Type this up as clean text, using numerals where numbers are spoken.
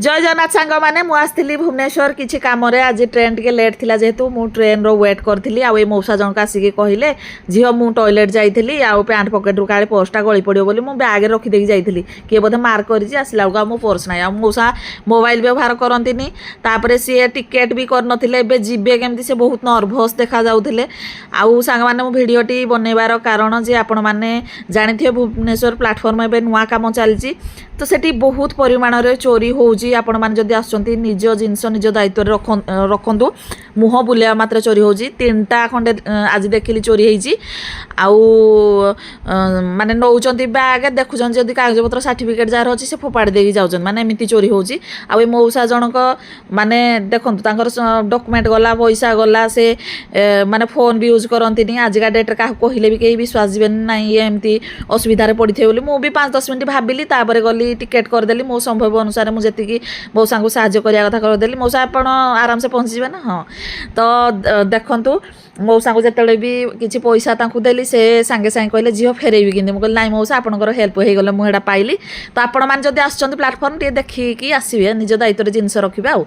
ଜୟ ଜଗନ୍ନାଥ ସାଙ୍ଗମାନେ। ମୁଁ ଆସିଥିଲି ଭୁବନେଶ୍ୱର କିଛି କାମରେ। ଆଜି ଟ୍ରେନ୍ ଟିକେ ଲେଟ୍ ଥିଲା ଯେହେତୁ ମୁଁ ଟ୍ରେନ୍ର ୱେଟ୍ କରିଥିଲି। ଆଉ ଏଇ ମଉସା ଜଣକ ଆସିକି କହିଲେ, "ଝିଅ, ମୁଁ ଟଏଲେଟ୍ ଯାଇଥିଲି ଆଉ ପ୍ୟାଣ୍ଟ ପକେଟ୍ରୁ କାଳେ ପର୍ସଟା ଗଳି ପଡ଼ିବ ବୋଲି ମୁଁ ବ୍ୟାଗ୍ରେ ରଖିଦେଇକି ଯାଇଥିଲି। କିଏ ବୋଧେ ମାର୍କ କରିଛି। ଆସିଲା ବେଳକୁ ଆଉ ମୋ ପର୍ସ ନାହିଁ।" ଆଉ ମଉସା ମୋବାଇଲ ବ୍ୟବହାର କରନ୍ତିନି। ତାପରେ ସିଏ ଟିକେଟ୍ ବି କରିନଥିଲେ। ଏବେ ଯିବେ କେମିତି? ସେ ବହୁତ ନର୍ଭସ୍ ଦେଖାଯାଉଥିଲେ। ଆଉ ସାଙ୍ଗମାନେ, ମୁଁ ଭିଡ଼ିଓଟି ବନେଇବାର କାରଣ ଯେ ଆପଣମାନେ ଜାଣିଥିବେ, ଭୁବନେଶ୍ୱର ପ୍ଲାଟଫର୍ମ ଏବେ ନୂଆ କାମ ଚାଲିଛି, ତ ସେଠି ବହୁତ ପରିମାଣରେ ଚୋରି ହେଉଛି। ଆପଣମାନେ ଯଦି ଆସୁଛନ୍ତି, ନିଜ ଜିନିଷ ନିଜ ଦାୟିତ୍ୱରେ ରଖନ୍ତୁ। ମୁହଁ ବୁଲିବା ମାତ୍ରେ ଚୋରି ହେଉଛି। ତିନିଟା ଖଣ୍ଡେ ଆଜି ଦେଖିଲି ଚୋରି ହେଇଛି। ଆଉ ମାନେ ନେଉଛନ୍ତି ବ୍ୟାଗ୍, ଦେଖୁଛନ୍ତି ଯଦି କାଗଜପତ୍ର, ସାର୍ଟିଫିକେଟ୍ ଯାହାର ଅଛି, ସେ ଫୋପାଡ଼ି ଦେଇକି ଯାଉଛନ୍ତି। ମାନେ ଏମିତି ଚୋରି ହେଉଛି। ଆଉ ଏ ମଉସା ଜଣକ ମାନେ ଦେଖନ୍ତୁ, ତାଙ୍କର ଡକୁମେଣ୍ଟ ଗଲା, ପଇସା ଗଲା। ସେ ମାନେ ଫୋନ୍ ବି ୟୁଜ୍ କରନ୍ତିନି। ଆଜିକା ଡେଟ୍ରେ କାହାକୁ କହିଲେ ବି କେହି ବିଶ୍ୱାସ ଯିବେନି, ନାଇଁ, ଇଏ ଏମିତି ଅସୁବିଧାରେ ପଡ଼ିଥିବେ ବୋଲି। ମୁଁ ବି 5-10 ମିନିଟ୍ ଭାବିଲି, ତାପରେ ଗଲି, ଟିକେଟ୍ କରିଦେଲି। ମୋ ସମ୍ଭବ ଅନୁସାରେ ମୁଁ ଯେତିକି ମଉସାଙ୍କୁ ସାହାଯ୍ୟ କରିବା କଥା କରିଦେଲି। "ମଉସା, ଆପଣ ଆରାମସେ ପହଞ୍ଚିଯିବେ ନା?" "ହଁ।" ତ ଦେଖନ୍ତୁ, ମଉସାଙ୍କୁ ଯେତେବେଳେ ବି କିଛି ପଇସା ତାଙ୍କୁ ଦେଲି, ସେ ସାଙ୍ଗେ ସାଙ୍ଗେ କହିଲେ, "ଝିଅ, ଫେରେଇବି କେମିତି?" ମୁଁ କହିଲି, "ନାଇଁ ମଉସା, ଆପଣଙ୍କର ହେଲ୍ପ ହେଇଗଲା, ମୁଁ ସେଇଟା ପାଇଲି।" ତ ଆପଣମାନେ ଯଦି ଆସୁଛନ୍ତି ପ୍ଲାଟଫର୍ମ, ଟିକେ ଦେଖିକି ଆସିବେ, ନିଜ ଦାୟିତ୍ୱରେ ଜିନିଷ ରଖିବେ ଆଉ।